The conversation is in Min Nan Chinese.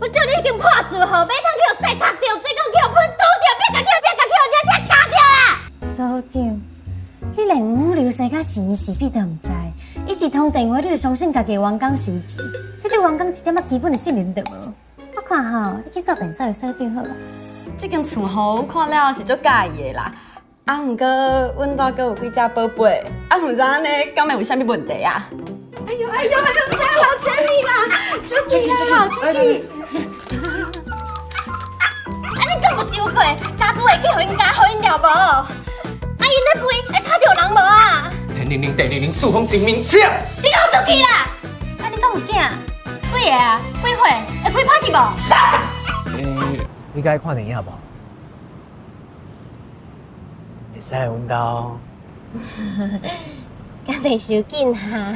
我叫你彼間破厝吼，馬桶去予屎踢著，水管去予噴拄著，壁角去予壁角去予人車軋著啦！所長，你連五流生甲是是非都毋知，伊一通電話你就相信家己的員工收錢，你對員工一點仔基本的信任都無。我看吼，你去做便所的所長好啊。這間厝吼，看了是足佮意的啦。啊，毋過阮兜閣有幾隻寶貝，啊，毋知按呢，敢會有啥物問題啊？哎呦哎呦哎呦，這老 Jenny 啦，Judy 啦，Judy。啊，你敢有想過，家具會去予𪜶咬，予𪜶掠無？啊，𪜶咧飛會吵著人無啊？天靈靈，地靈靈，四方真明顯。你給我出去啦！啊，你敢有囝？幾个啊？幾歲？會開 party 無？欸，你佮意看電影無？會使來阮兜。敢袂傷緊哈？